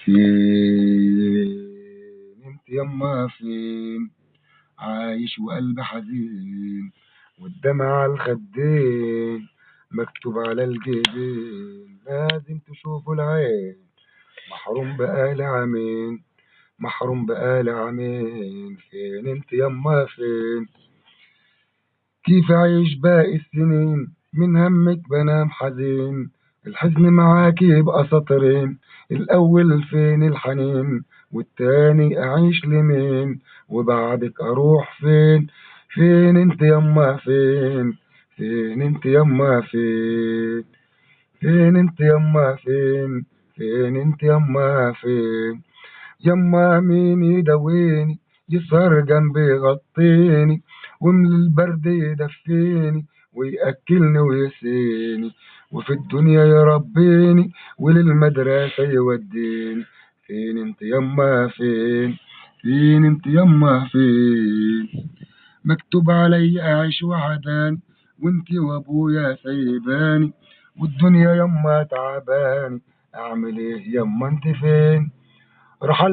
فين انت يما فين؟ عايش وقلبي حزين، والدمع على الخدين مكتوب على الجبين، لازم تشوفوا العين. محروم بقالي عامين، محروم بقالي عامين، فين انت يما فين؟ كيف أعيش باقي السنين؟ من همك بنام حزين، الحزن معاكي يبقى سطرين، الأول فين الحنين، والتاني أعيش لمين، وبعدك أروح فين؟ فين انت يما فين؟ فين انت يما فين؟ فين انت يما فين؟ فين انت يما فين؟ يما مين يداويني، يسهر جنبي يغطيني، ومن البرد يدفيني، ويأكلني ويسيني، وفي الدنيا يربيني، وللمدرسة يوديني. فين انت يما فين؟ فين انت يما فين؟ مكتوب علي أعيش وحداني، وانتي وابويا سايباني، والدنيا يما تعباني، أعمل إيه يما انت فين؟ رحل.